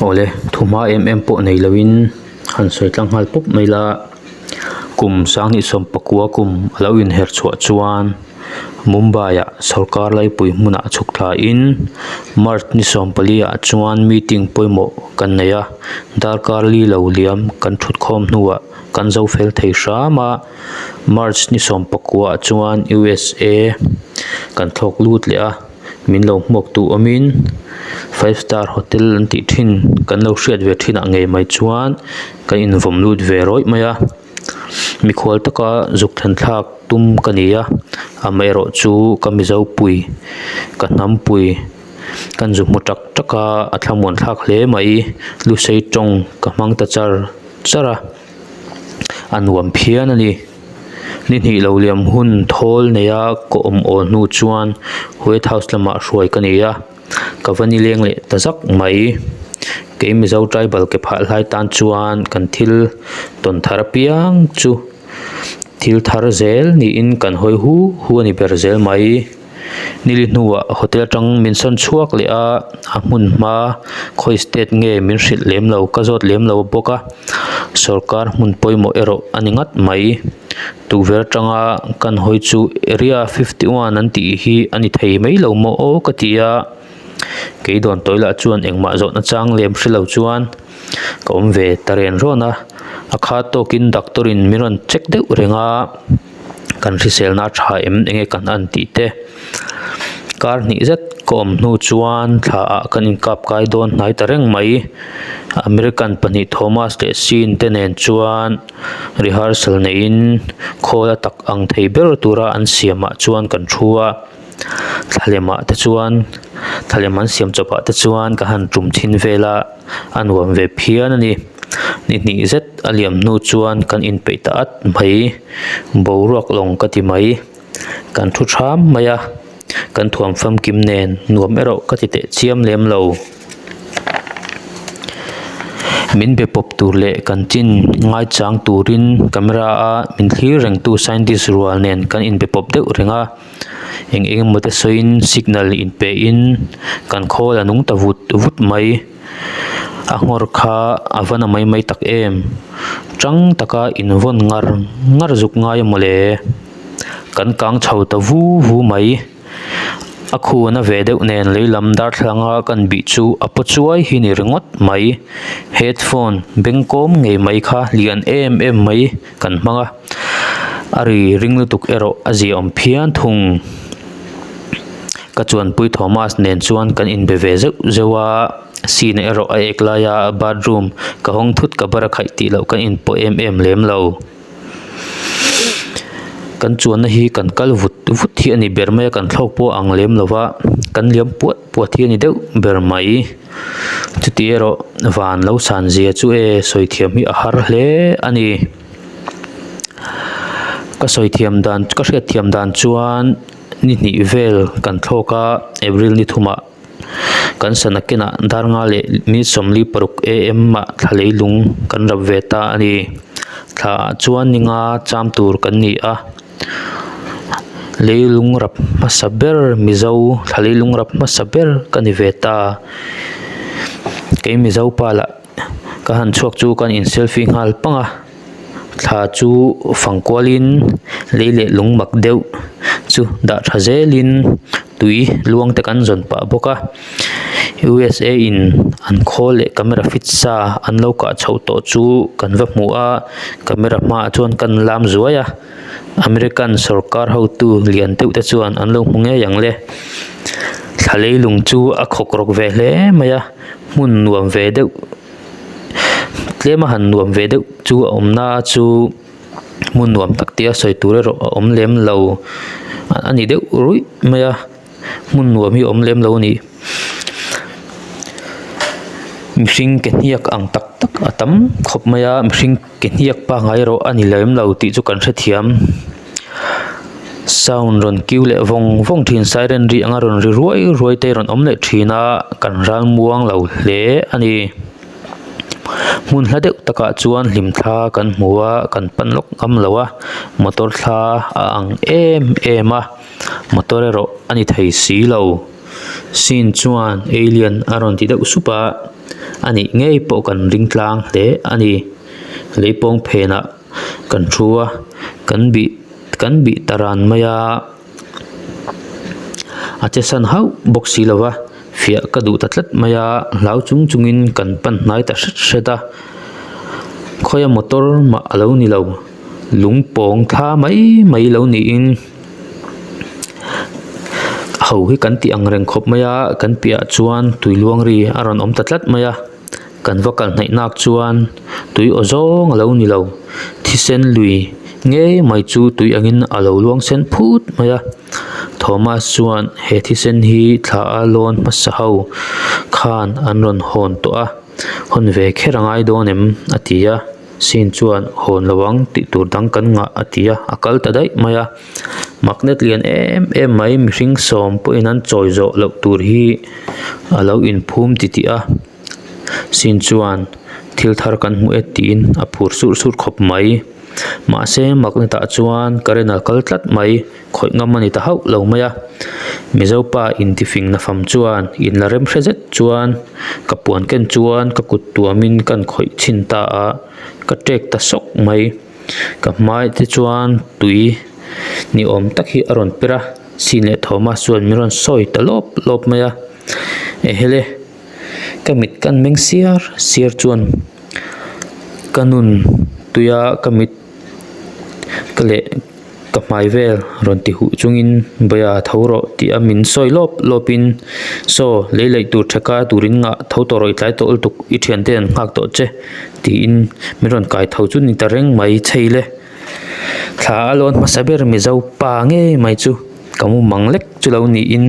Awle, thuhma em em pawh nei loin han sawi tlang nghal pawp mai la, kum sanghnih sawmpakua kum a lo inher chhuah chuan Mumbai-ah sawrkar laipui hmunah chhuk thlain March ni sawmpali ah chuan meeting pawimawh kan nei a, darkar li lo liam kan thutkhawm hnuah kan zo fel thei hram a, March ni sawmpakua ah chuan USA kan thlawk lut leh a. Min lo hmuak tu awmin five star hotel an tih thin kan lo hriat ve thin ah ngei mai chuan kan invawm lut ve rawih mai a mikhual taka zuk thlen thlak tum ka ni a amaherawh chu ka mizo pui ka hnam pui kan zu hmu tak tak a a thlamuan thlak hle mai lusei tawng ka hmang ta char char a. A nuam phian a ni. Ni hnih lo liam hun thawl neia ka awm awl hnu chuan White House lamah hruai ka ni a, ka va nileng leh ta zak mai. Kei Mizo tribal ke phah hlai tan chuan kan thil tawn thar apiang chu thil thar zel niin kan hawi hu hu a ni ber zel mai. Nili hnuah hotel atang min sawn chhuak leh a, a hmun hma khawi state nge min hrilh lem lo ka zawt lem lo bawk a, sawrkar hmun pawimawh erawh a ni ngat mai. Tukverh atanga kan hawi chu area 51 an tih hi a ni thei mai lo maw aw ka ti a, kei dawn tawi lah chuan engmah zawhna chang lem hre lo chuan ka awm ve ta ren rawn a, a khat tawkin doctor in min rawn check deuh reng a. Kan hriselna a tha em enge kan an tih te kar hnih zet ka awm hnu chuan thla ah kan inkap kai dawn hnai ta reng mai American pahnih Thomas leh Sean te nen chuan rehearsal neiin khawl a tak ang thei ber tura an siam ah chuan kan thu a thlalem ah te chuan thlalem an siam chawp ah te chuan ka han tum chhin vel a a nuam ve phian a ni. Ni hnih zet a liam hnu chuan kan inpeih ta at mai boruak lawng ka ti mai kan thu tham mai a kan thuam famkim nen nuam erawh ka ti teh chiam lem lo. Min be pawp tur leh kan chin ngaichang turin camera a min thlir reng tu scientist rual nen kan inbe pawp deuh reng a eng eng emaw te sawiin signal inpe in kan khawl a nung ta vut vut mai. A nghawr kha a va na mai mai tak em tang taka invawn ngar ngar zuk ngai a mawle kan kang chho ta vu vu mai a khun a ve deuh nen lei lam darthlalang a kan bih chu a paw chuai hi ni ringawt mai headphone bengkawm ngei mai kha lian em em mai kan hmang a a ri ring lutuk erawh a ziaawm phian thung. Ka chuanpui Thomas nen chuan kan inbe ve zeuh zeuh a, scene erawh a ek lai a bathroom ka hawng thut ka bar a khaih tih loh kan inpawh em em lem lo. Kan chuanna hi kan kal vut vut hi a ni ber mai a, kan thlawk pawh a ang lem lo va, kan liam puat puat hi a ni deuh ber mai. Chuti erawh van lo san zia chu e sawi thiam hi a har hle a ni. Ka sawi thiam dan ka hriat thiam dan chuan. Ni hnih vel kan thlawk a April ni thumah kan sana kenah dar nga leh minute 46 am ah thla leilung kan rap ve ta a ni. Thla ah chuan ni nga cham tur kan ni a leilung rap hmasa ber Mizo thla leilung rap hmasa ber ka ni ve ta. Kei Mizo pa lah ka han chhuak chu kan in selfie nghal pang a. Thla chu fang kualin lei leh lung mak deuh chu dah tha zelin tui luang te kan zawn pah bawk a USA in an khawl leh camera fit sa an lo kah chhoh tawh chu kan va hmu a camera hmaah chuan kan lam zuai a American sawrkar hotu lian deuh te chuan an lo hmu ngei ang le thla leilung chu a khawk rawk ve hle mai a hmun nuam ve deuh. Tlem a han nuam ve deuh chu a awm na chu hmun nuam tak tia sawi tur erawh a awm lem lo a ni deuh ruih mai a hmun nuam hi a awm lem lo a ni mihring ke hniak ang tak tak a tam khawp mai a mihring ke hniak pangngai erawh a ni lem lo tih chu kan hrethiam. Sound rawn kiu leh vawng vawng thin siren ri anga rawn ri ruai ruai te rawn awm leh thin a kan ral muang lo hle a ni. Hmun hla deuh takah chuan hlim thla kan hmu a kan pan lawk ngam lo a motor thla a ang em em a motor erawh a ni thei si lo. Sean chuan Alien a rawn ti deuh sup a, a nih ngei pawh kan ring tlang hle a ni. Leipawng phenah kan thu a, kan bih kan bih ta ran mai a, a che san hauh bawk si lo va, fiah ka duh ta tlat mai a, hlau chung chungin kan pan hnai ta hret hret a, khawia motor mah a lo ni lo, lung pawng thla mai mai lo niin ho hi kan tih ang reng khawp mai a, kan piahah chuan tui luang ri a rawn awm ta tlat mai a. Kan va kal hnaih nak chuan tui aw zawng a lo ni lo, thisen lui ngei mai chu tui angin a lo luang sen phut mai a. Thomas chuan he thisen hi thla a lawn hmasa ho khan an rawn hawn tawh a, hawn ve kher a ngai dawn em? a ti a, Sean chuan hawn lo ang tih tur dang kan ngah a ti a, a kal ta daih mai a. Magnet lian em em mai mihring sawm pawhin an chawi zawh loh tur hi a lo inphum titih a. Sin chuan thil thar kan hmu e tiin a phur surh surh khawp mai. Mahse magnet ah chuan current a kal tlat mai khawih ngam a ni ta hauh lo mai a. Mizo pa intifing nafam chuan inla rem hre zet chuan ka puan ken chuan ka kut tuamin kan khawih chhin ta a, ka tek ta sawk mai. Ka hmai te chuan tui ni awm tak hi a rawn per a, sin leh Thomas chuan min rawn sawi ta lawp lawp mai a. Ehele. Ka mit kan meng siar siar chuan ka nun tuia ka mit ka leh ka hmai vel rawn ti huh chungin Bawia tho rawh tih a min sawi lawp lawp in saw lei laih tur theka turin ngah tho tawh rawh i tlai tawh lutuk i thiante an nghak tawh che tiin min rawn kai tho chu ni ta reng mai chei le. Thla a lawn hmasa ber Mizo pa ngei mai chu ka mumang lek chu lo niin.